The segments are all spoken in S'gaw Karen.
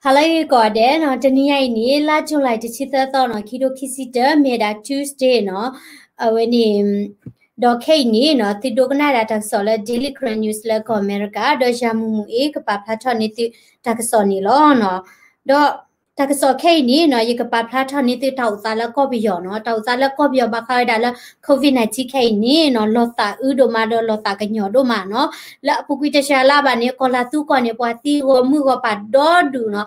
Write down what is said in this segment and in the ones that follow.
ဟါလၢဂ့ၤကိးဂၤဒဲးနီၤ, တနံၤညါအံၤန့ၣ် လါ July တဆံသၢသီနီၤ, ခံထိခံဆံတၢ မ့ၢ်ဝဲဒၣ် Tuesday နီၤ, အဝဲန့ၣ် ဒီးခဲအံၤန့ၣ်နီၤ သုဒိကနၣ်ဒၣ်တၢ်ကစီၣ်လၢ Daily Karen News လၢကီၢ်အမဲရကၤ, ဒီးယၤမုၢ်မုၢ်အ့ ကပာ်ဖျါထီၣ်န့ၢ်သုတၢ်ကစီၣ်န့ၣ်လီၤနီၤ. ဒီးတၢ်ကစီၣ်ခဲအံၤန့ၣ်နီၤ ယကပာ်ဖျါထီၣ်န့ၢ်သုတၢ်အိၣ်သးလၢကီၢ်ပယီၤနီၤ, တၢ်အိၣ်သးလၢကီၢ်ပယီၤဘၣ်ဃးဝဲဒၣ်လၢ COVID nineteen ခဲအံၤန့ၣ်နီၤ လီၤသးအုးဒိၣ်မးဒီးလီၤသးကညီၤဒိၣ်မးနီၤ. လၢအပူၤကွံာ်တစှၤလါဘၣ်န့ၣ် ကီၢ်လၤသူကီၢ်န့ၣ် ပှၤသံဂီၤမုၢ်ဂီၤပၤဒီဒူၣ်နီၤ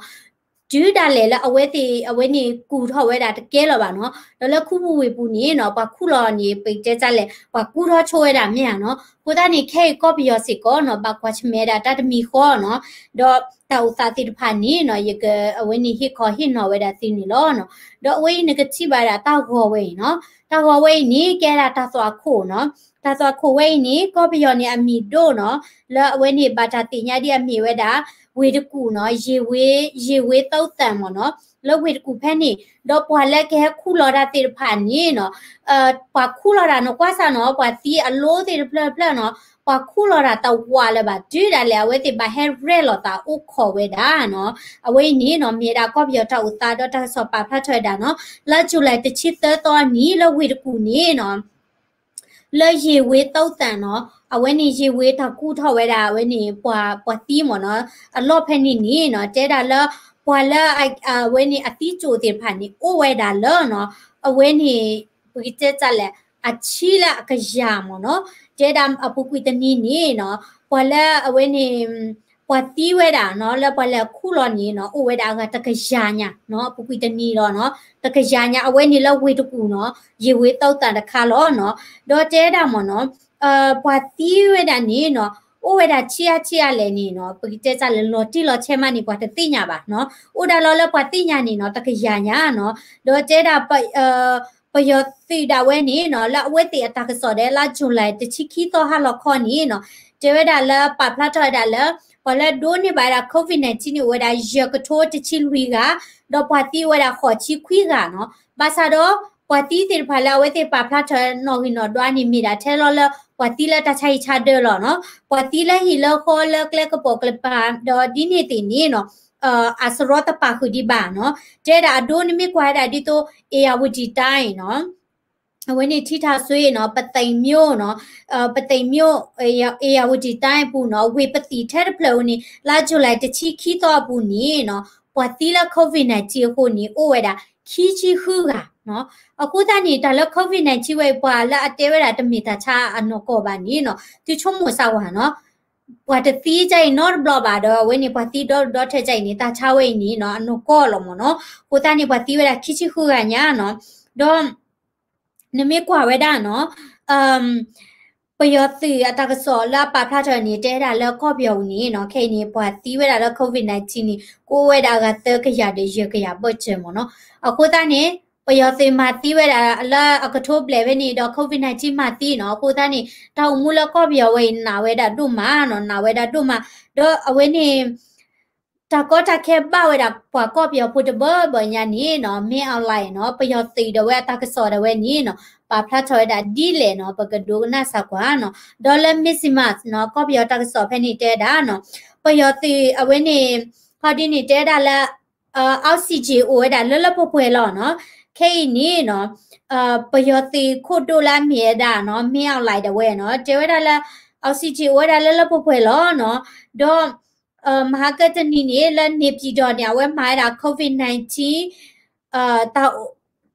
တုၤဒၣ်လဲာ်လၢအဝဲသ့ၣ် အဝဲန့ၣ်ကူၣ်ထီၣ်ဝဲဒၣ်တကဲလၢၤဘၣ်နီၤ. ဒီးလၢခူပူၤဝ့ၢ်ပူၤန့ၣ်နီၤ ပှၤခူၣ်လီၤန့ၣ် ပတဲတၢ်လဲၣ် ပှၤကူထီၣ်ဆိဝဲဒၣ်မ့ၢ်ဧါနီၤ. အဃိသတးန့ၣ် ခဲအံၤကီၢ်ပယီၤစ့ၢ်ကီးနီၤ ဘၣ်ကွၢ်ဆၢၣ်မဲာ်ဝဲဒၣ်တၢ်တမံၤဃီနီၤ. ဒီးတၢ်အိၣ်သးသ့ၣ်တဖၣ်န့ၣ်နီၤ ယက အဝဲန့ၣ်ဟ့ၣ်ခီဟ့ၣ်နီၤဝဲဒၣ်သုန့ၣ်လီၤနီၤ. ဒီးအဝဲအံၤနကထံၣ်ဘၣ်ဝဲဒၣ်တၢ်ဂီၤဝဲအံၤနီၤ. တၢ်ဂီၤဝဲအံၤန့ၣ် ကဲဒၣ်တၢ်သွၣ်ခိၣ်နီၤ. တၢ်သွၣ်ခိၣ်ဝဲအံၤန့ၣ် ကီၢ်ပယီၤန့ၣ်အမံၤဒိၣ်နီၤ လၢအဝဲန့ၣ်ဘၣ်တၢ်သ့ၣ်ညါဒ်အမ့ၢ်ဝဲဒၣ် ဝ့ၢ်တကူၣ်နီၤ ရေဝေး ရေဝေးသုတ်တံ မ့ၢ်နီၤ လၢဝ့ၢ်တကူၣ်ဖဲန့ၣ် ဒီးပှၤလၢကဟဲခူၣ်လီၤတၢ်သ့ၣ်တဖၣ်န့ၣ်နီၤ ပှၤခူၣ်လီၤတၢ်နီၤ ကွၢ်စၢ်နီၤ ပှၤသံအလိသ့ၣ်တဖျၢၣ်တဖျၢၣ်နီၤ ပှၤခူၣ်လီၤတၢ်တဝးလၢၤဘၣ် တုၤဒၣ်လဲာ် အဝဲသ့ၣ်ဘၣ်ဟဲရဲၣ်လီၤသးအိၣ်ခိးဝဲဒၣ်နီၤ. အဝဲအံၤန့ၣ်နီၤ မ့ၢ်ဝဲဒၣ်ကီၢ်ပယီၤတၢ်အိၣ်သး ဒီးတၢ်ကစီၣ်ပာ်ဖျါထီၣ်ဝဲဒၣ်နီၤ လါ July တဆံသၢသီအနံၤ လၢဝ့ၢ်တကူၣ်န့ၣ်နီၤ လၢရေဝေးသုတ်တံနီၤ အဝဲန့ၣ် ရေဝေး တၢ်ကူၣ်ထီၣ်ဝဲဒၣ် အဝဲန့ၣ် ပှၤ ပှၤသံမ့ၢ်နီၤ အလီၢ်ဖဲန့ၣ်န့ၣ်နီၤ တဲဒၣ်လၢ ပှၤလၢ အဝဲန့ၣ် အသံစိာ်သ့ၣ်တဖၣ်န့ၣ် အိၣ်ဝဲဒၣ်လၢနီၤ အဝဲန့ၣ် ပကတဲတၢ်လဲၣ် အဆံလၢအကယၤမ့ၢ်နီၤ တဲဒၣ်အပူၤကွံာ်တနံၤန့ၣ်နီၤ ပှၤလၢအဝဲန့ၣ် ပှၤသံဝဲဒၣ်နီၤ လၢပှၤလဲၤခူၣ်လီၤန့ၣ်နီၤ အိၣ်ဝဲဒၣ်အဂၤတကယၤညါနီၤ အပူၤကွံာ်တနံၤလီၤနီၤ တကယၤညါ အဝဲန့ၣ်လၢဝ့ၢ်တကူၣ်နီၤ ရေဝေးသုတ်တံတခါလီၤနီၤ ဒီးတဲဒၣ်မ့ၢ်နီၤ ပှၤသံဝဲဒၣ်န့ၣ်နီၤ အိၣ်ဝဲဒၣ်ဆံးအါဆံးအါလဲၣ်န့ၣ်နီၤ ပကတဲတၢ်လဲၣ် လီၤတံၢ်လီၤဆဲးမးန့ၣ် ပှၤတသ့ၣ်ညါဘၣ်နီၤ အိၣ်ဒၣ်လီၤလၢပှၤသ့ၣ်ညါန့ၣ်နီၤ တကယၤညါနီၤ ဒီးတဲဒၣ် ပယီၤသုးဒၣ်ဝဲန့ၣ်နီၤ လၢအဝဲသ့ၣ်အတၢ်ကစီၣ်ဒီး လါ July တဆံခံသီဟါလီၤခီန့ၣ်နီၤ တဲဝဲဒၣ်လၢပာ်ဖျါထီၣ်ဝဲဒၣ်လၢ ပှၤလၢဒိးန့ၢ်ဘၣ်ဝဲဒၣ် COVID nineteen န့ၣ် အိၣ်ဝဲဒၣ်ယဲၢ်ကထိတဆံလွံၢ်ဂၤ ဒီးပှၤသံအိၣ်ဝဲဒၣ်ဃိးဆံခွံဂၤနီၤ ဘၣ်ဆၣ်ဒီး ပှၤသံသ့ၣ်တဖၣ်လၢအဝဲသ့ၣ်ပာ်ဖျါထီၣ်နီၣ်ဂံၢ်နီၣ်ဒွးန့ၣ် မ့ၢ်ဒၣ်ထဲလီၤလၢ ပှၤသံလၢတၢ်ဆါဟံၣ်ဆါဒၢလီၤနီၤ ပှၤသံလၢဟံၣ်လၢဃီလၢကျဲကပိာ်ကျဲပၤ ဒီးဒ်န့ၣ်သ့ၣ်န့ၣ်နီၤ အစရီတပာ်ဃုာ်ဒံးဘၣ်နီၤ တဲဒၣ်အဒိနမ့ၢ်ကွၢ်ဝဲဒၣ်ဒ်သိး ဧရာဝတီတိုင်းနီၤ အဝဲန့ၣ် ထံထၣ်စွ့နီၤ ပသိမ်မြို့နီၤ ပသိမ်မြို့ ဧရာဝတီတိုင်းအပူၤနီၤ ဝ့ၢ်ပသံၣ်ထဲတဖျၢၣ်အံၤန့ၣ် လါ July တဆံခံသီအပူၤန့ၣ်နီၤ ပှၤသံလၢ COVID nineteen အဃိန့ၣ် အိၣ်ဝဲဒၣ် ခံဆံဃုဂၤနီၤ အဃိသတးန့ၣ် တၢ်လၢ COVID nineteen ဝဲအံၤ ပှၤလၢအတဲဝဲဒၣ်တမ့ၢ်တၢ်ဆါအနီၢ်ကီၢ်ဘၣ်န့ၣ်နီၤ သုဆိကမိၣ်စၢ်ဝဲနီၤ ပှၤတသံကအံၤနီတဘျီဘၣ်ဒီး အဝဲန့ၣ် ပှၤသံဒီဒီထၢၣ်ကအံၤန့ၣ် တၢ်ဆါဝဲအံၤန့ၣ်နီၤ အနီၢ်ကီၢ်လီၤမ့ၢ်နီၤ အဃိသတးန့ၣ် ပှၤသံဝဲဒၣ်ခံဆံဃုဂၤညါနီၤ ဒီး နမ့ၢ်ကွၢ်ဝဲဒၣ်နီၤ ပယီၤသုးအတၢ်ကစီၣ်လၢအပာ်ဖျါထီၣ်န့ၣ် တဲဒၣ်လၢကီၢ်ပယီၤပူၤန့ၣ်နီၤ ခဲအံၤန့ၣ် ပှၤသံဝဲဒၣ်လၢ COVID nineteen န့ၣ် ကအိၣ်ဝဲဒၣ်အဂၤသၢကယၤဒီးယဲၢ်ကယၤဘၢၣ်စၢၤမ့ၢ်နီၤ အဃိသတးန့ၣ် ပယီၤသုးမၤသံဝဲဒၣ်လၢအကထိဘျဲၣ်ဖဲန့ၣ်ဒီး COVID nineteen မၤသံနီၤ အဃိသတးန့ၣ် တၢ်အိၣ်မူလၢကီၢ်ပယီၤဝဲအံၤ နာ်ဝဲဒၣ်ဒိၣ်မးနီၤ နာ်ဝဲဒၣ်ဒိၣ်မး ဒီးအဝဲန့ၣ် တၢ်ကီတၢ်ခဲဘၣ်ဝဲဒၣ်ပှၤကီၢ်ပယီၤဖိတဘၢဘၢညါန့ၣ်နီၤ မင်းအောင်လှိုင်နီၤ ပယီၤသုးဒီးဝဲအတၢ်ကစီၣ်ဒၣ်ဝဲန့ၣ်နီၤ ပာ်ဖျါထီၣ်ဝဲဒၣ်ဒ်လဲၣ်နီၤ ပကဒိကနၣ်စၢ်ကွၢ်နီၤ ဒီးလၢ Mizzima နီၤ ကီၢ်ပယီၤတၢ်ကစီၣ်ဖဲန့ၣ်တဲဒၣ်နီၤ ပယီၤသုးအဝဲန့ၣ် ခီဒ်န့ၣ်တဲဒၣ်လၢ oxygen အိၣ်ဝဲဒၣ်လၢလၢပှဲၤပှဲၤလီၤနီၤ ခဲအံၤန့ၣ်နီၤ ပယီၤသုးခိၣ်ဒိၣ်လၢအမ့ၢ်ဝဲဒၣ်နီၤ မင်းအောင်လှိုင်ဒၣ်ဝဲနီၤ တဲဝဲဒၣ်လၢ oxygen အိၣ်ဝဲဒၣ်လၢလၢပှဲၤပှဲၤလီၤနီၤ ဒီး မဟါကတနံၤန့ၣ် လၢ နေပြည်တော် န့ၣ် အဝဲမၤဝဲဒၣ် COVID nineteen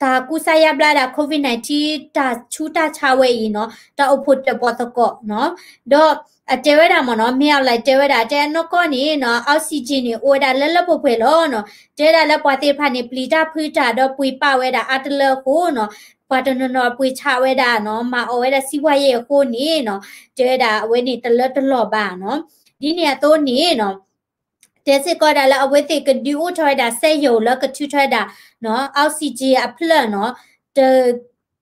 တၢ်ကူစါယါဘျါဒၣ် COVID nineteen တၢ်ဆူးတၢ်ဆါဝဲအံၤနီၤ တၢ်အိၣ်ဖှိၣ်တၢၣ်ပီၣ်သကိးနီၤ ဒီးအတဲဝဲဒၣ်မ့ၢ်နီၤ မင်းအောင်လှိုင်တဲဝဲဒၣ် တဲအနီၢ်ကီၢ်န့ၣ်နီၤ oxygen န့ၣ် အိၣ်ဝဲဒၣ်လၢလၢပှဲၤပှဲၤလီၤနီၤ တဲဒၣ်လၢပှၤသ့ၣ်တဖၣ်န့ၣ် ပျံၤတၢ်ဖုးတၢ်ဒီးပှ့ၤပာ်ဝဲဒၣ်အါတလၢအဃိနီၤ ပှၤတနီၤနီၤပှ့ၤဆးဝဲဒၣ်နီၤ မၤအီၣ်ဝဲဒၣ် စီးပွားရေး အဃိန့ၣ်နီၤ တဲဝဲဒၣ်အဝဲန့ၣ်တလၢတလီၢ်ဘၣ်နီၤ ဒ်န့ၣ်အသိးန့ၣ်နီၤ တဲစ့ၢ်ကီးဒၣ်လၢအဝဲသ့ၣ်ကဒုးအိၣ်ထီၣ်ဝဲဒၣ် စက်ရုံ လၢကထုးထီၣ်ဝဲဒၣ် oxygen အဖျၢၣ်နီၤ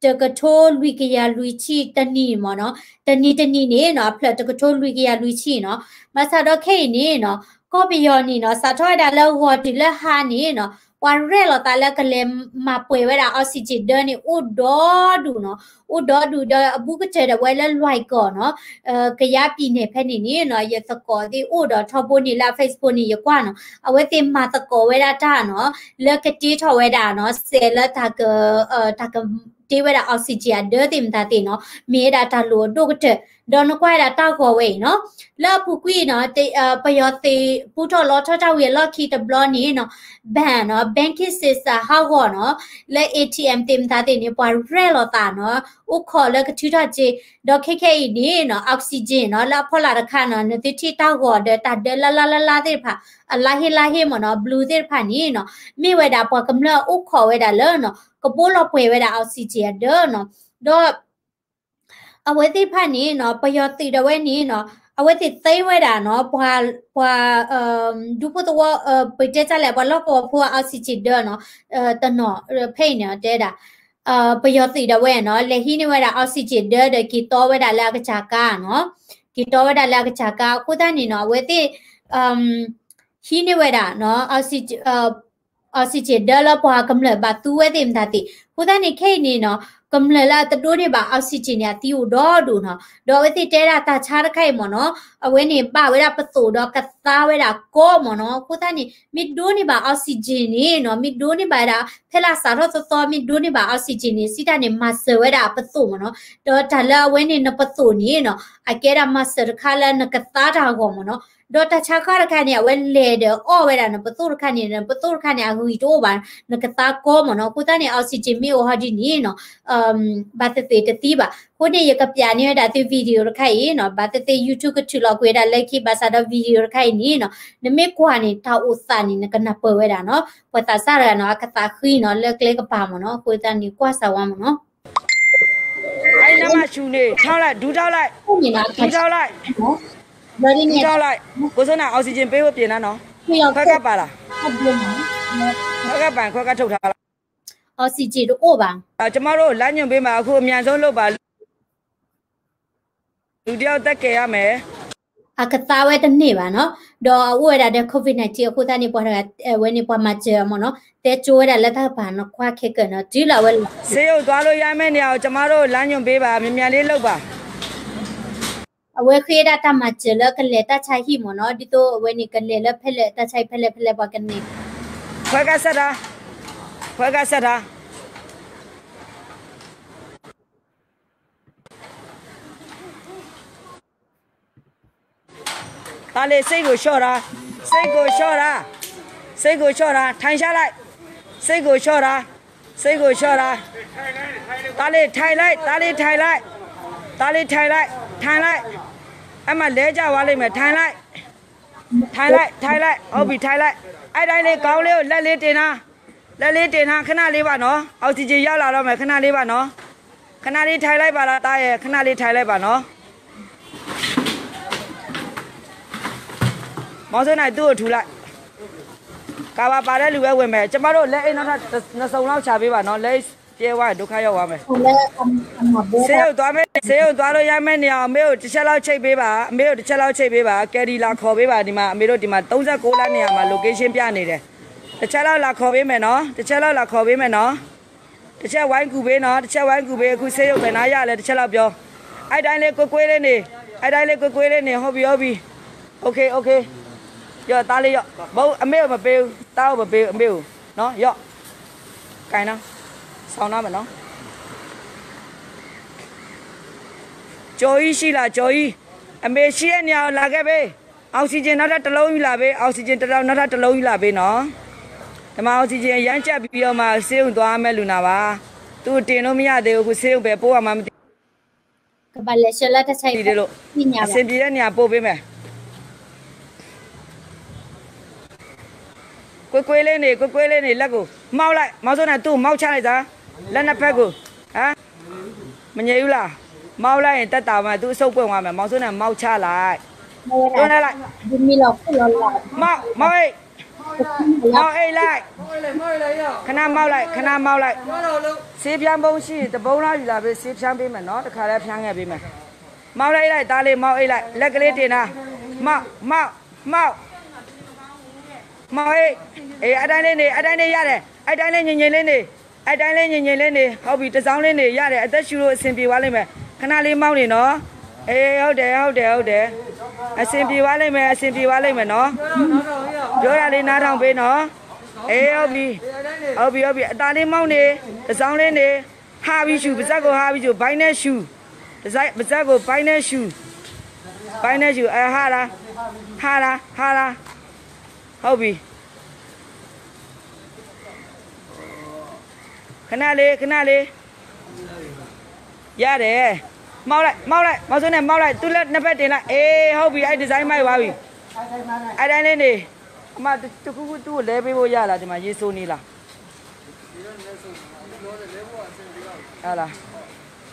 တကထိလွံၢ်ကယၤလွံၢ်ဆံတနံၣ်မ့ၢ်နီၤ တနံၣ်တနံၣ်န့ၣ်နီၤ အဖျၢၣ်တကထိလွံၢ်ကယၤလွံၢ်ဆံနီၤ ဘၣ်ဆၣ်ဒီးခဲအံၤန့ၣ်နီၤ ကီၢ်ပယီၤန့ၣ်နီၤ စးထီၣ်ဝဲဒၣ်လၢဂီၤတုၤလၢဟါန့ၣ်နီၤ ပှၤရဲၣ်လီၤသးလၢကလဲၤမၤပှဲၤဝဲဒၣ် oxygen ဒၢန့ၣ် အိၣ်ဒီဒူၣ်နီၤ, အိၣ်ဒီဒူၣ်ဒီးအဘူးကတၢၢ်ဒီးဝဲလၢလွဲၢ်ကီၢ်နီၤ, ကယါပံၤန့ၣ်ဖဲန့ၣ်န့ၣ်နီၤ, ယသကိးသ့ၣ်အိၣ်ဒီးထီဘိန့ၣ်လၢ Facebook န့ၣ် ယကွၢ်နီၤ, အဝဲသ့ၣ်မၤသကိးဝဲဒၣ်တၢ်နီၤ, လၢကတ့ထီၣ်ဝဲဒၣ်နီၤ, စဲးလၢတၢ်က တၢ်ကတ့ဝဲဒၣ် oxygen အဒၢသ့ၣ်မတၤသ့ၣ်နီၤ, မ့ၢ်ဝဲဒၣ်တၢ်လိၣ်အဒိၣ်ကတၢၢ်, ဒီးနကွၢ်ဝဲဒၣ်တၢ်ဂီၤဝဲအံၤနီၤ, လၢအပူၤကွံာ်နီၤ, ပယီၤသုးပူထီၣ်လီထီၣ်တၢ်ဝံၤအလီၢ်ခံတဘျီန့ၣ်နီၤ, ban နီၤ, banking system ဟးဂီၤနီၤ, လၢ A T M သ့ၣ်မတၤသ့ၣ်န့ၣ် ပှၤရဲၣ်လီၤသးနီၤ, အိၣ်ခိးလၢကထုးထီၣ်က့, ဒီးခဲခဲအံၤန့ၣ်နီၤ oxygen နီၤ, လၢအဖီလာ်တခါနီၤ, နသုထံၣ်တၢ်ဂီၤဒီးတၢ်ဒၢလါလါလါလါသ့ၣ်တဖၣ်, အလါဟ့လါဟ့မ့ၢ်နီၤ, blue သ့ၣ်တဖၣ်န့ၣ်နီၤ, မ့ၢ်ဝဲဒၣ်ပှၤကမျၢၢ်အိၣ်ခိးဝဲဒၣ်လၢနီၤ, ကဘိလီၤပှဲၤဝဲဒၣ် oxygen အဒၢနီၤ, ဒီး အဝဲသ့ၣ်တဖၣ်န့ၣ်နီၤ, ပယီၤသုးဒၣ်ဝဲန့ၣ်နီၤ, အဝဲသ့ၣ်သ့ဝဲဒၣ်နီၤ, ပှၤ ပှၤ ဒူဖိသဝီ ပတဲတၢ်လဲၣ် ပှၤလီၢ်ကဝီၤဖိ oxygen ဒၢနီၤ, တနီၤဖဲအံၤန့ၣ်တဲဒၣ်, ပယီၤသုးဒၣ်ဝဲနီၤ, လဲၤဟံးန့ၢ်ဝဲဒၣ် oxygen ဒၢဒီးက့ၤတီဝဲဒၣ်လၢအကစၢ်ကါနီၤ, က့ၤတီဝဲဒၣ်လၢအကစၢ်ကါ, အဃိသတးန့ၣ်နီၤ, အဝဲသ့ၣ် ဟံးန့ၢ်ဝဲဒၣ် oxygen ဒၢလၢပှၤကမျၢၢ်ဘၣ်သူဝဲသ့ၣ်မတၤသ့ၣ်, အဃိသတးန့ၣ်ခဲအံၤန့ၣ်နီၤ, ကမျၢၢ်လၢအတဒိးန့ၢ်ဘၣ် oxygen န့ၣ် အသံအိၣ်ဒီဒူၣ်နီၤ, ဒီးအဝဲသ့ၣ်တဲဒၣ်တၢ်ဆါတခါအံၤမ့ၢ်နီၤ, အဝဲန့ၣ်ဘၣ်ဝဲဒၣ်ပသိၣ်ဒီးကသါဝဲဒၣ်ကီမ့ၢ်နီၤ, အဃိသတးန့ၣ် မ့ၢ်ဒိးန့ၢ်ဘၣ် oxygen န့ၣ်နီၤ, မ့ၢ်ဒိးန့ၢ်ဘၣ်ဝဲဒၣ် ဖဲလၢစးထီၣ်သီသီ မ့ၢ်ဒိးန့ၢ်ဘၣ် oxygen န့ၣ် စံးတၢ်န့ၣ် မၤစၢၤဝဲဒၣ်ပသိၣ်မ့ၢ်နီၤ, ဒီးတၢ်လၢအဝဲန့ၣ်နပသိၣ်န့ၣ်နီၤ, အကဲဒၣ်မၤစၢၤတခါလၢနကသါတၢ်အဂီၢ်မ့ၢ်နီၤ, ဒီးတၢ်ဆါခါတခါန့ၣ် အဝဲလဲၤဒီးအီၣ်ဝဲဒၣ်နပသိၣ်တခါန့ၣ်, နပသိၣ်တခါန့ၣ် အဂံၢ်တအိၣ်ဘၣ်, နကသါကီမ့ၢ်နီၤ, အဃိသတးန့ၣ် oxygen မ့ၢ်အိၣ်ဟီဒ်န့ၣ်နီၤ, ဘၣ်သ့ၣ်သ့ၣ်တသံဘၣ်. အဃိန့ၣ် ယကပျးန့ၢ်ဝဲဒၣ်သု video တခါအံၤနီၤ, ဘၣ်သ့ၣ်သ့ၣ် YouTube ကထုးလီၤကွံာ်ဝဲဒၣ်လၢခံ, ဘၣ်ဆၣ်ဒီး video တခါအံၤန့ၣ်နီၤ, နမ့ၢ်ကွၢ်န့ၣ် တၢ်အိၣ်သးန့ၣ် နကနၢ်ပၢၢ်ဝဲဒၣ်နီၤ, ပှၤသးစၢ်တဂၤနီၤ အကသးဃံနီၤ လၢကျဲကပၤမ့ၢ်နီၤ, အဃိသတးန့ၣ် ကွၢ်စၢ်ဝါမ့ၢ်နီၤ အဲနမၤဆူၣ်န့ၣ် ထီၣ်လဲၣ် ဒူထီၣ်လဲၣ် ဒူထီၣ်လဲၣ် ဒူထီၣ်လဲၣ်, ကိုစိုးနိုင် oxygen ပေးဖို့ပြင်တာနော်, ခွဲကပ်ပါလား, ခွဲကပ်ပါရင်ခွဲကပ်ထုတ်ထားလား, oxygen တအိၣ်ဘၣ်, ကျွန်မတို့လမ်းညွှန်ပေးမှာ အခုအမြန်ဆုံးလုပ်ပါ, လူတစ်ယောက်အသက်ကယ်ရမယ်. အကသါဝဲတန့ၢ်ဘၣ်နီၤ, ဒီးအအိၣ်ဝဲဒၣ်ဒီး COVID nineteen အဃိသတးန့ၣ် ပှၤတဂၤဝဲန့ၣ် ပှၤမၤစၢၤအီၤမ့ၢ်နီၤ, တဲကၠိဝဲဒၣ်လၢတၢ်ကပၤနီၤ ခွါခဲကၢၣ်နီၤ တုၤလီၤဝဲလီၤ. ဆေးရုံသွားလို့ရမယ့်နေရာကို ကျွန်မတို့လမ်းညွှန်ပေးပါ, အဝဲဃ့ဒၣ်တၢ်မၤစၢၤလၢ ကလဲၤတၢ်ဆါဟံၣ်မ့ၢ်နီၤ, ဒ်သိးအဝဲန့ၣ် ကလဲၤလၢဖဲလဲၣ် တၢ်ဆါဟံၣ်ဖဲလဲၣ်ဖဲလဲၣ် ပှၤကန့ၢ် ခွဲကပ်ဆက်ထား, ခွဲကပ်ဆက်ထား. ဒါလေး စိတ်ကိုလျှော့တာ, စိတ်ကိုလျှော့တာ, စိတ်ကိုလျှော့တာ, ထိုင်ချလိုက်, စိတ်ကိုလျှော့တာ, စိတ်ကိုလျှော့တာ, ဒါလေးထိုင်လိုက်, ဒါလေးထိုင်လိုက်, ဒါလေးထိုင်လိုက်, ထိုင်လိုက်, အဲ့မှာလဲကျသွားလိမ့်မယ်, ထိုင်လိုက်, ထိုင်လိုက်, ထိုင်လိုက်, ဟုတ်ပြီ, ထိုင်လိုက်, အဲ့တိုင်းလေး ခေါင်းလေးကို လက်လေးတင်ထား, လက်လေးတင်ထား, ခဏလေးပါနော်, အောက်ဆီဂျင်ရောက်လာတော့မယ်, ခဏလေးပါနော်, ခဏလေးထိုင်လိုက်ပါလား သားရယ်, ခဏလေးထိုင်လိုက်ပါနော်. မောင်စိုးနိုင် သူ့ကိုထူလိုက်, ကာဗာပါတဲ့လူပဲဝင်မယ်, ကျမတို့လက်အိတ်နောက်ထပ်နှစ်စုံလောက်ချပေးပါနော်, လက်အိတ်ပြဲသွားရင်ဒုက္ခရောက်သွားမယ်. ဆေးရုံသွားမယ်, ဆေးရုံသွားလို့ရမယ့်နေရာကို အမေကိုတစ်ချက်လောက်ချိတ်ပေးပါ, အမေကိုတစ်ချက်လောက်ချိတ်ပေးပါ, ကယ်ရီလာခေါ်ပေးပါ, ဒီမှာ အမေတို့ဒီမှာသုံးဆယ့်ကိုးလမ်းနေရာမှာ location ပြနေတယ်, တစ်ချက်လောက်လာခေါ်ပေးမယ်နော်, တစ်ချက်လောက်လာခေါ်ပေးမယ်နော်. တစ်ချက်ဝိုင်းကူပေးနော်, တစ်ချက်ဝိုင်းကူပေး, အခုဆေးရုံဘယ်နားရလဲ တစ်ချက်လောက်ပြော, အဲ့တိုင်းလေးကွေးကွေးလေးနေ, အဲ့တိုင်းလေးကွေးကွေးလေးနေ, ဟုတ်ပြီ, ဟုတ်ပြီ, okay, okay, ရော့, သားလေးရော့, မဟုတ်, အမေကိုမပေးဘူး, သားကိုမပေးဘူး, အမေကိုနော်, ရော့, ကိုင်နော်, ဆောင်ထားမယ်နော်. ကျော်ကြီးရှိလား, ကျော်ကြီး, အမေရှိတဲ့နေရာကိုလာခဲ့ပေး. အောက်ဆီဂျင်နောက်ထပ်တစ်လုံးယူလာပေး, အောက်ဆီဂျင်တစ်လုံး, နောက်ထပ်တစ်လုံးယူလာပေးနော်. ဒီမှာ အောက်ဆီဂျင်အရမ်းကြပ်ပြီးတော့မှ ဆေးရုံသွားရမယ့်လူနာပါ, သူ့ကိုတင်လို့မရသေးဘူး, အခုဆေးရုံဘယ်ပို့ရမှန်းမသိဘူး, အဆင်ပြေတဲ့နေရာပို့ပေးမယ်. ကွေးကွေးလေးနေ, ကွေးကွေးလေးနေ, လက်ကိုမှောက်လိုက်, မောင်စိုးနိုင် သူ့ကိုမှောက်ချလိုက်တာ, လက်နှစ်ဖက်ကို, ဟမ်, မငြိမ်ဘူးလား, မှောက်လိုက်ရင်သက်သာမယ်, သူ့အဆုတ်ပွင့်သွားမယ်, မောင်စိုးနိုင် မှောက်ချလိုက်, တွန်းလိုက်လိုက်, မှောက်, မှောက်အိတ်, မှောက်အိတ်လိုက်, ခဏမှောက်လိုက်, ခဏမှောက်လိုက်, ဆေးဖြန်းပုံးရှိရင်တစ်ပုံးလောက်ယူလာပေး, ဆေးဖြန်းပေးမယ်နော်, တစ်ခါတည်းဖြန်းခဲ့ပေးမယ်. မှောက်လိုက်လိုက်, သားလေး, မှောက်အိတ်လိုက်, လက်ကလေးတင်ထား, မှောက်, မှောက်, မှောက်. မောင်အေး, အဲ အတိုင်းလေးနေ, အတိုင်းလေးရတယ်, အတိုင်းလေးငြိမ်ငြိမ်လေးနေ, အတိုင်းလေးငြိမ်ငြိမ်လေးနေ, ဟုတ်ပြီ, တစ်စောင်းလေးနေရတယ်, အသက်ရှူလို့အဆင်ပြေသွားလိမ့်မယ်, ခဏလေးမောင်းနေနော်, အဲ ဟုတ်တယ် ဟုတ်တယ် ဟုတ်တယ်, အဆင်ပြေသွားလိမ့်မယ်, အဆင်ပြေသွားလိမ့်မယ်နော်, ပြောတာလေးနားထောင်ပေးနော်, အဲ ဟုတ်ပြီ, ဟုတ်ပြီ ဟုတ်ပြီ, အသာလေးမောင်းနေ, တစ်စောင်းလေးနေ, ဟါပြီးရှူ, ပါးစပ်ကိုဟါပြီးရှူ, ဘိုင်းနဲ့ရှူ, ပါးစပ်ကိုဘိုင်းနဲ့ရှူ, ဘိုင်းနဲ့ရှူ, အဲ ဟါလား, ဟါလား, ဟါလား, ဟုတ်ပြီ, ခဏလေး ခဏလေး, ရတယ်, မောင်းလိုက် မောင်းလိုက်, မောင်စိုးနဲ့ မောင်းလိုက်, သူ့လက်နှစ်ဖက်တင်လိုက်, အေး ဟုတ်ပြီ, အဲ့ design မိုက်သွားပြီ, အဲ့တိုင်းလေးနေ, အမ တစ်ခုခုသူ့ကိုလဲပေးဖို့ရလား, ဒီမှာရေစိုနေလား, ဟုတ်လား,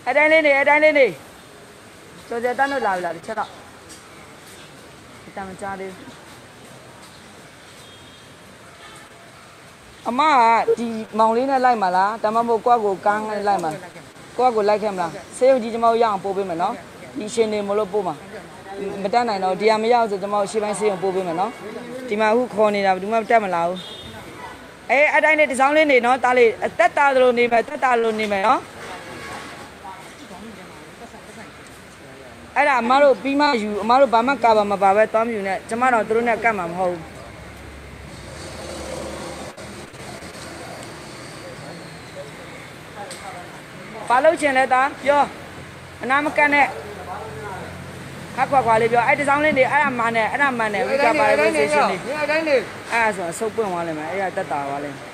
အဲ့တိုင်းလေးနေ, အဲ့တိုင်းလေးနေ, ကျော်စဲတန်းတို့လာပြီလား, တစ်ချက်တော့, တမကြားသေးဘူး. အမက ဒီမောင်လေးနဲ့လိုက်မှာလား, ဒါမှမဟုတ် ကိုယ့်ကိုကမ်းနဲ့လိုက်မှာ, ကိုယ့်ကိုလိုက်ခဲ့မလား, ဆေးရုံကြီးကျွန်မတို့ရအောင်ပို့ပေးမယ်နော်, ဒီအခြေအနေမို့လို့ပို့မှာ, မတတ်နိုင်တော့ဘူး, ဒီကမရဘူးဆို ကျွန်မတို့အရှေ့ပိုင်းဆေးရုံပို့ပေးမယ်နော်, ဒီမှာအခုခေါ်နေတာ ဘယ်သူမှမတတ်မလာဘူး, အဲ အဲ့တိုင်းလေး တစ်စောင်းလေးနေနော်, သားလေး, အသက်သာသလိုနေမယ်, အသက်သာသလိုနေမယ်နော်. အဲ့ဒါအမတို့ပြီးမှယူ, အမတို့ဘာမှကာဗာမပါဘဲသွားမယူနဲ့, ကျမတော့သူတို့နဲ့ကပ်မှာမဟုတ်ဘူး. ဘာလုပ်ချင်လဲသား, ပြော, အနားမကပ်နဲ့, ခါခွာခွာလေးပြော, အဲ့တစ်စောင်းလေးနေ, အဲ့ဒါမန်တယ်, အဲ့ဒါမန်တယ်, ဝိကပါရဝိသေရှင်နေ, အဲ့ဒါဆိုအဆုတ်ပွင့်သွားလိမ့်မယ်, အဲ့ဒါသက်သာသွားလိမ့်မယ်,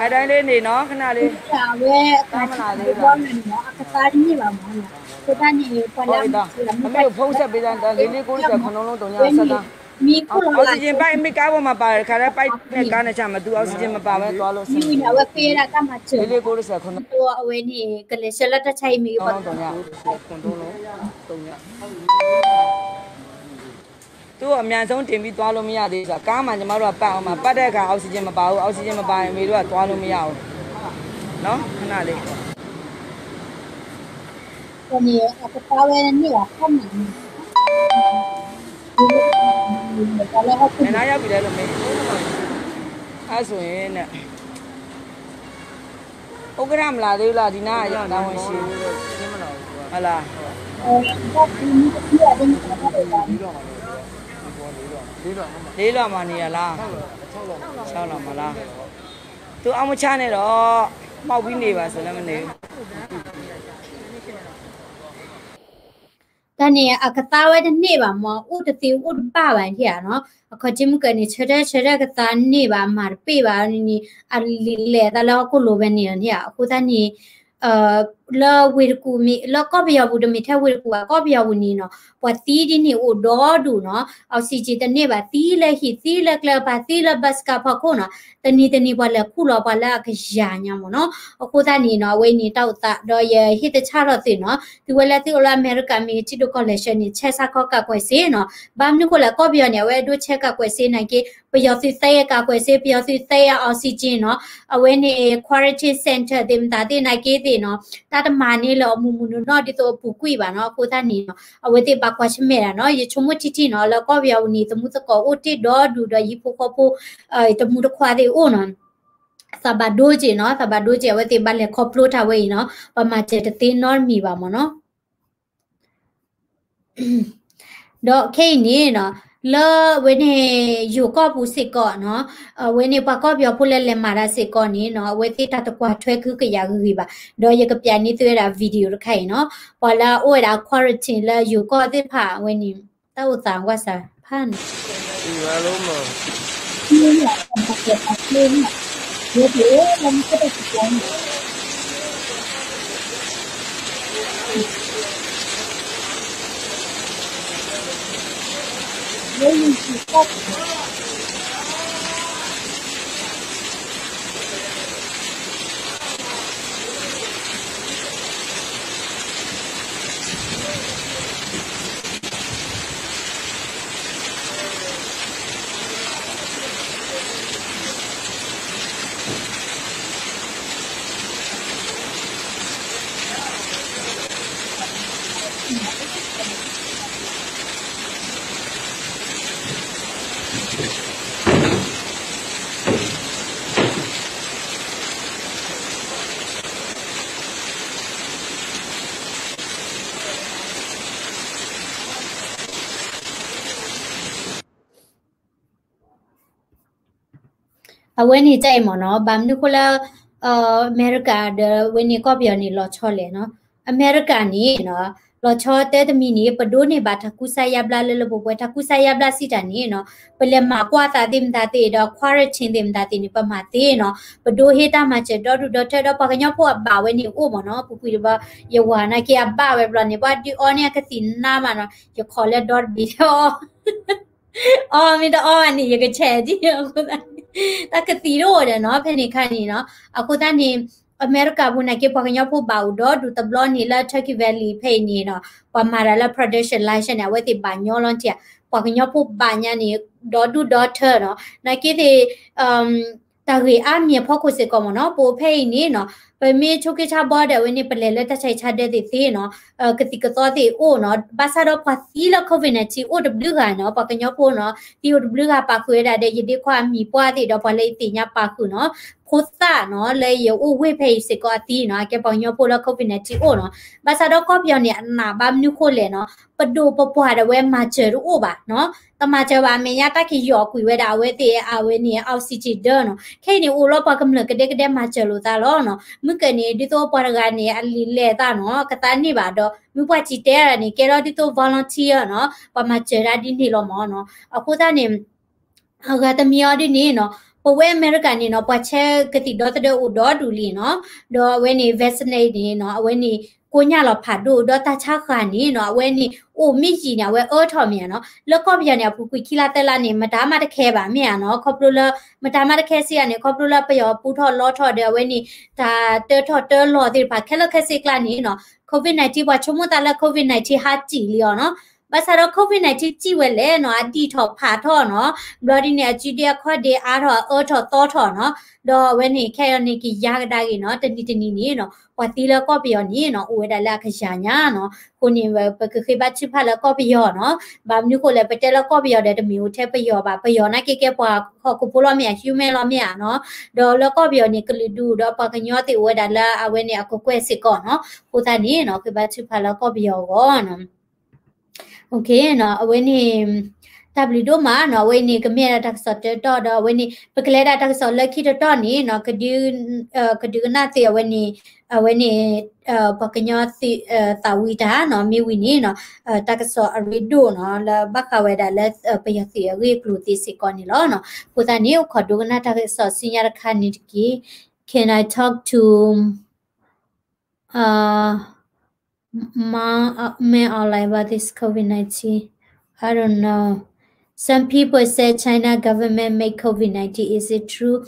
အဲ့တိုင်းလေးနေနော်, ခဏလေး, အဝဲအတၢ်မနုၤလဲၣ်, အကသါတန့ၢ်ဘၣ်မး, အဃိသတးန့ၣ် ပှၤလၢအမၤစၢၤအမ့ၢ် အမ့ၢ်ဖိကစၢ်ပေးတၢ် လေးကိုးတစ်ဆယ် ခုနှစ်လုံးတုံည အဆၢတၢ်, မံခိၣ်လီၤလး အဝဲန့ၣ် ကလဲၤဆၢလၢတၢ်ဆါအံၤမ့ၢ်ကဘၣ်မၤပာ်ဝဲတခါလၢ ပၢ်နဲၣ်ကါန့ၣ်ဆၢ မ့ၢ်သူ oxygen မပာ်ဝဲ သွါလိၤစ့ၢ်ကီး, လေးကိုးတစ်ဆယ် ခုနှစ်လုံးတုံည အဝဲန့ၣ် ကလဲၤဆၢလၢတၢ်ဆါအံၤမ့ၢ်ကဘၣ် သူအမြန်ဆုံးတင်ပြီးသွားလို့မရသေးဘူးဆိုတာ, ကားမှာ ညီမတို့ကပတ်အောင်မှာ, ပတ်တဲ့အခါ oxygen မပါဘူး, oxygen မပါရင် မေတို့ကသွားလို့မရဘူး, နော်, ခဏလေး, န့ၣ် အကသါဝဲန့ၣ် အခါမးန့ၣ်, နရောက်ပြီလဲလို့မေး, အဲဆိုရင် ဥက္ကဋ္ဌမလာသေးဘူးလား, ဒီနားက တာဝန်ရှိ, ဟုတ်လား, လေးလွှာမှာနေရလား, ခြောက်လွှာမှာလား, သူအောက်မချနဲ့တော့, မှောက်ပြီးနေပါဆိုလည်းမနေဘူး. တၢ်န့ၣ် အကသါဝဲတန့ၢ်ဘၣ်မး, အိၣ်တသ့အိၣ်တဘၣ်ဘၣ်ဧါနီၤ, အခီၣ်ထံးမုၢ်ကၢၤန့ၣ် ဆၢထၢၣ်ဆၢထၢၣ်ကသါန့ၢ်ဘၣ်, မၤတပ့ၢ်ဘၣ်န့ၣ်, အလဲၤသးလၢဟီၣ်ခိၣ်လိၤဝဲန့ၣ်လီၤန့ၣ်ဧါ, အဃိသတးန့ၣ် လၢဝ့ၢ်တကူၣ်မ့ၢ် လၢကီၢ်ပယီၤပူၤတမ့ၢ်ထဲဝ့ၢ်တကူၣ်ဘၣ်, ကီၢ်ပယီၤပူၤန့ၣ်နီၤ, ပှၤသံဒ်န့ၣ်အိၣ်ဒီဒူၣ်နီၤ, oxygen တန့ၢ်ဘၣ်, သံလၢဟံၣ် သံလၢကျဲကပၤ သံလၢ bus ကါဖီခိၣ်နီၤ, တနံၤတနံၤပှၤလဲၤခူၣ်လီၤပှၤလၢအကယၤညါမးနီၤ, အဃိသတးန့ၣ်နီၤ အဝဲန့ၣ်တၢ်အိၣ်သး ဒီးယဟ့ၣ်တၢ်ဆၢထီၣ်သုနီၤ, သုဝဲလၢသုအိၣ်လၢအမဲရကၤမ့ၢ်ဂ့ၤ ထံဒိၣ်ကီၢ်လဲၢ်ဆှၢန့ၣ် ဆဲးဆါခီ ကာကွယ်ဆေး နီၤ, ဘၣ်မနုၤဃိလဲၣ် ကီၢ်ပယီၤန့ၣ် အဝဲအဒိဆဲး ကာကွယ်ဆေး နာ်က့ ပယီၤသုးသ့ ကာကွယ်ဆေး, ပယီၤသုးသ့ oxygen နီၤ, အဝဲန့ၣ် quarantine center သ့ၣ်မတၤသ့ၣ်နာ်က့သ့ၣ်နီၤ, တၢ်တမၤန့ၢ်လၢအမုာ်မုာ်နီၢ်နီၢ်ဒ်သိးအပူၤကွံာ်ဘၣ်နီၤ, အဃိသတးန့ၣ်နီၤ အဝဲသ့ၣ်ဘၣ်ကွၢ်ဆၢၣ်မဲာ်တၢ်နီၤ, ယဆိကမိၣ်ထံထံနီၤ လၢကီၢ်ပယီၤပူၤန့ၣ် သမူသကိးအိၣ်တ့ၢ်ဒီဒူၣ်ဒီး ဟံၣ်ဖိဃီဖိ တမူတခွါသ့ၣ်အိၣ်နီၤ, သးဘၣ်ဒိက့ၤနီၤ, သးဘၣ်ဒိက့ၤ အဝဲသ့ၣ်ဘၣ်လဲၤခီဖျိတၢ်ဝဲအံၤနီၤ, ပမၤစၢၤတသ့နီတမံၤဘၣ်မးနီၤ. ဒီးခဲအံၤန့ၣ်နီၤ လၢအဝဲန့ၣ် ယိၤကီၢ်ပူၤစ့ၢ်ကီးနီၤ, အဝဲန့ၣ်ပှၤကီၢ်ပယီၤဖိလၢလဲၤမၤတၢ်စ့ၢ်ကီးန့ၣ်နီၤ အဝဲသ့ၣ်တၢ်တကွၢ်ထွဲခုကယၤဂ့ၤဂ့ၤဘၣ်, ဒီးယကပျးန့ၢ်သုဝဲဒၣ် video တခါအံၤနီၤ, ပှၤလၢအအိၣ်ဝဲဒၣ် quarantine လၢယိၤကီၢ်သ့ၣ်တဖၣ်အဝဲန့ၣ် တၢ်အိၣ်သးဝဲစၢ်ဖးန့ၣ် လၢယိၤကီၢ်ပူၤ အဝဲန့ၣ်တၢ်အံၤမ့ၢ်နီၤ ဘၣ်မနုၤဃိလၢ အမဲရကၤဒီးဝဲန့ၣ်ကီၢ်ပယီၤန့ၣ် လီၤဆီလဲၣ်နီၤ. အမဲရကၤန့ၣ်နီၤ လီၤဆီတၢ်တမံၤန့ၣ် ပဒိးန့ၢ်ဘၣ်တၢ်ကူစါယါဘျါလၢလၢပှဲၤပှဲၤ တၢ်ကူစါယါဘျါစံးတၢ်န့ၣ်နီၤ ပလဲၤမၤကွၢ်သးသ့ၣ်မတၤသ့ၣ်ဒီး quarantine သ့ၣ်မတၤသ့ၣ်န့ၣ် ပမၤသ့နီၤ. ပဒိးဟ့ၣ်တၢ်မၤစၢၤဒီဒူၣ်ဒီထၢဒီး ပှၤကညီဖိအဘၣ်ဝဲန့ၣ်အိၣ်မ့ၢ်နီၤ. ပူၤကွံာ်တဘျီ ယဝၤနာ်က့အဘၣ်ဝဲဘျီန့ၣ် ပှၤဒုးအီန့ၢ်အကသံၣ်နါမးနီၤ ယခိးလၢဒီတဘ့ၣ်အီ အီမ့ၢ်တအီဘၣ်န့ၣ် ယကဆဲးဒ်အဃိသတးန့ၣ် တၢ်ကသံၣ်တအိၣ်ဒီးနီၤ ဖဲန့ၣ်ခါန့ၣ်နီၤ. အဃိသတးန့ၣ် အမဲရကၤပူၤနာ်က့ ပှၤကညီဖိဘၣ်အိၣ်ဒီဒူၣ်တဘျီန့ၣ် လၢ Turkey Valley ဖဲအံၤန့ၣ်နီၤ ပှၤမၤတၢ်လၢ production license န့ၣ် အဝဲသ့ၣ်ဘၣ်ညီလီၤတံၢ်ဧါ. ပှၤကညီဖိဘၣ်ညါန့ၣ် ဒီဒူၣ်ဒီထၢနီၤ နာ်က့သ့ၣ် တၢ်ဂ့ၢ်အါမံၤအဖီခိၣ်စ့ၢ်ကီးမ့ၢ်နီၤ ပအိၣ်ဖဲအံၤန့ၣ်နီၤ ပမ့ၢ်ဆိက့ဆါဘီဒီး အဝဲန့ၣ် ပလဲၤလၢတၢ်ဆါဟံၣ်ဆါဒၢသ့ၣ်သ့နီၤ ကသံၣ်ကသီသ့ၣ်အိၣ်နီၤ. ဘၣ်ဆၣ်ဒီးပှၤသံလၢ COVID nineteen အိၣ်တဘျုးဂၤနီၤ ပှၤကညီဖိနီၤ သံအိၣ်တဘျုးဂၤ ပာ်ဃုာ်ဝဲဒၣ်ဒီး ယဒ့ခွါအမံၤပှၢ်သ့ၣ်ဒီး ပှၤလၢယသ့ၣ်ညါပာ်ဃုာ်နီၤ ဖိသၣ်နီၤ လၢယအိၣ်ဝ့ၢ်ဖဲအံၤစ့ၢ်ကီးအသံနီၤ အကဲပှၤကညီဖိလၢ COVID nineteen အိၣ်နီၤ. ဘၣ်ဆၣ်ဒီးကီၢ်ပယီၤန့ၣ် အနးဘၣ်မနုၤဃိလဲၣ်နီၤ ပဒိၣ်ပပှၢ်ဒီးဝဲမၤစၢၤတအိၣ်ဘၣ်နီၤ တမၤစၢၤဘၣ်အမဲာ်ညါ တၢ်ကယီၤကွံာ်ဝဲဒၣ်အဝဲသ့ၣ် အဝဲန့ၣ် oxygen ဒီးနီၤ ခဲအံၤန့ၣ် အိၣ်လီၤပှၤကမျၢၢ်ကဒဲကဒဲမၤစၢၤလိာ်သးလီၤနီၤ. မုၢ်ကၢၢ်န့ၣ် ဒ်သိးပှၤတဂၤန့ၣ် အလံာ်လဲၢ်အသးနီၤ ကသးန့ၢ်ဘၣ်ဒီး မ့ၢ်ပှၤစံၣ်တဲၤတၢ်န့ၣ် ကဲထီၣ်ဒ်သိး volunteer နီၤ ပှၤမၤစၢၤတၢ်ဒ်န့ၣ်လီၤမ့ၢ်နီၤ. အဃိသတးန့ၣ် အဂၤတမံၤအီၤဒ်န့ၣ်နီၤ ပဝဲအမဲရကၤန့ၣ်နီၤ ပှၤဆဲးကသံၣ်ဒီသဒၢအိၣ်ဒီဒူၣ်လံနီၤ ဒီးအဝဲန့ၣ် vaccinate န့ၣ်နီၤ အဝဲန့ၣ် ကိညၢ်လီၤဖးဒိၣ် ဒီးတၢ်ဆါဃၢ်န့ၣ်နီၤ အဝဲန့ၣ် အိၣ်မ့ၢ်ယံာ်န့ၣ် အဝဲအၢထီၣ်မ့ၢ်ဧါနီၤ. လၢကီၢ်ပယီၤန့ၣ် အပူၤကွံာ်ခံလါသၢလါန့ၣ် မတၤမးတခဲဘၣ်မ့ၢ်ဧါနီၤ ခီဖျိလၢ မတၤမးတခဲစံးဧါန့ၣ် ခီဖျိလၢပယီၤပူထီၣ်လီထီၣ်ဒီး အဝဲန့ၣ် တၢ်တၢထီၣ်တၢလီၤသ့ၣ်တဖၣ် ခဲလၢာ်ခဲဆ့ကျါန့ၣ်နီၤ COVID nineteen ပှၤဆိကမိၣ်သးလၢ COVID nineteen ဟးစံၣ်လံအီၤနီၤ. ဘၣ်ဆၣ်ဒီး COVID nineteen စံၣ်ဝဲလဲၣ်နီၤ အဒံၣ်ထီၣ်ဖးထီၣ်နီၤ ဘျီဒ်န့ၣ် အစုဒ့အခီၣ်ဒ့အါထီၣ် အအၢထီၣ်သီထီၣ်နီၤ. ဒီးအဝဲန့ၣ် ခဲအံၤန့ၣ် ကယါကဒါက့ၤနီၤ တနံၤတနံၤန့ၣ်နီၤ ပှၤသံလၢကီၢ်ပယီၤန့ၣ်နီၤ အိၣ်ဝဲဒၣ်လၢအကယၤညါနီၤ. အဃိန့ၣ် ပကဃ့ဘါထုကဖၣ်လၢကီၢ်ပယီၤနီၤ ဘၣ်မနုၤဃိလဲၣ် ပတဲလၢကီၢ်ပယီၤဒီးတမ့ၢ်အိၣ်ထဲပယီၤဘၣ် ပယီၤနာ်က့ကဲပှၤဟီၣ်ခိၣ်ဖိလီၤမ့ၢ်ဧါ human လီၤမ့ၢ်ဧါနီၤ. ဒီးလၢကီၢ်ပယီၤန့ၣ် ကလုာ်ဒူၣ်ဒီးပှၤကညီသ့ၣ်အိၣ်ဝဲဒၣ်လၢအဝဲန့ၣ် အကကွဲၢ်စ့ၢ်ကီးနီၤ. အဃိသတးန့ၣ်နီၤ ဃ့ဘါထုကဖၣ်လၢကီၢ်ပယီၤအဂီၢ်နီၤ. အဝဲန့ၣ် တၢ်ဘျုးဒိၣ်မးနီၤ အဝဲန့ၣ် ကမ့ၢ်ဒၣ်တၢ်ကစီၣ်တၢတီၢ်ဒီး အဝဲန့ၣ် ပကလဲၤဒၣ်တၢ်ကစီၣ်လၢခံတတီၢ်န့ၣ်နီၤ ကဒု ကဒုကနၣ်သ့ၣ်အဝဲန့ၣ် အဝဲန့ၣ် ပှၤကညီသးဝံၣ်တၢ်နီၤ မ့ၢ်ဝံၤန့ၣ်နီၤ တၢ်ကစီၣ်အရ့ဒိၣ်နီၤ လၢဘၣ်ဃးဝဲဒၣ်လၢ ပယီၤသုးအဂ့ၢ်အကျိၤသ့စ့ၢ်ကီးန့ၣ်လီၤ. အဃိသတးန့ၣ် အိၣ်ခိးဒိကနၣ်တၢ်ကစီၣ်ဆူညါတခါန့ၣ်တက့ၢ်. Can I talk to uh, ma, uh, men are like about this COVID nineteen. I don't know. Some people say China government make COVID nineteen. Is it true?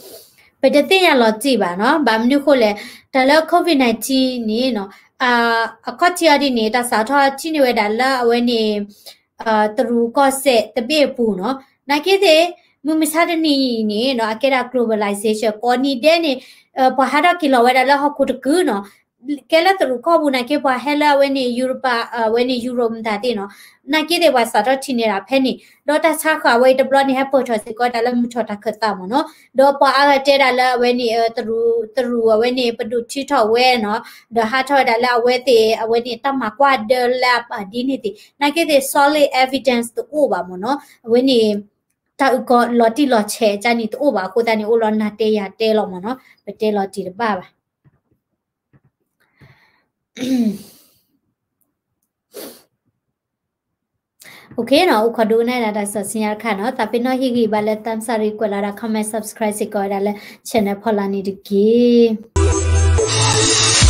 ပတသ့ၣ်ညါလီၤတံၢ်ဘၣ်နီၤ ဘၣ်မနုၤဃိလဲၣ် တၢ်လၢ COVID nineteen န့ၣ်နီၤ အခီၣ်ထံးအီၤဒ်န့ၣ် တၢ်စးထီၣ်ထံၣ်န့ၢ်ဝဲဒၣ်လၢအဝဲန့ၣ် တရူးကီၢ်စဲၣ်တဘ့ၣ်အပူၤနီၤ နာ်က့သ့ၣ် မုၢ်မဆါတနံၤအံၤန့ၣ်နီၤ အကဲဒၣ် globalization ကိးနံၤဒဲးန့ၣ် ပှၤဟးထီၣ်က့ၤလီၤဝဲဒၣ်လၢဟီၣ်ခိၣ်တကုာ်နီၤ ကဲလၢတရူးကီၢ်ပူၤနာ်က့ ပှၤဟဲလၢအဝဲန့ၣ် Europa အဝဲန့ၣ် Europe မတၤသ့ၣ်နီၤ နာ်က့သ့ၣ်ပှၤစးထီၣ်ထံၣ်န့ၢ်ဒၣ်ဖဲန့ၣ် ဒီးတၢ်ဆါဃာ်ဝဲအံၤတဘျီန့ၣ် ဟဲပၢၢ်ထီၣ်စ့ၢ်ကီးဒၣ်လၢမုၢ်ထီၣ်တၢ်ခၢၣ်သးမ့ၢ်နီၤ ဒီးပှၤအါဂၤတဲဒၣ်လၢအဝဲန့ၣ် တရူး တရူးအဝဲန့ၣ် ပဒိၣ်ထုးထီၣ်ဝဲနီၤ ဒီးဟးထီၣ်ဝဲဒၣ်လၢအဝဲသ့ၣ် အဝဲန့ၣ် တၢ်မၤကွၢ်ဒၢလၢအပာ်ဒ်န့ၣ်သ့ၣ် နာ်က့သ့ၣ် solid evidence တအိၣ်ဘၣ်မ့ၢ်နီၤ အဝဲန့ၣ် တၢ်အုၣ်ကီၤလီၤတံၢ်လီၤဆဲးကန့ၣ်တအိၣ်ဘၣ် အဃိသတးန့ၣ် အိၣ်လီၤနၤတဲယၤတဲလီၤမ့ၢ်နီၤ ပတဲလီၤတံၢ်တဘၣ်ဘၣ် OK နီၤ အိၣ်ခိးဒိကနၣ်ဒၣ်တၢ်ကစီၣ်ဆူညါတခါနီၤ သးပ့ၤနီၣ်ဟ့ၣ်ဂံၢ်ဘါလၢ thumbs up ရံၣ် ကွဲးလီၤဒၣ် comment subscribe စ့ၢ်ကီးဝဲဒၣ်လၢ channel ဖီလာ်န့ၣ်တက့ၢ်.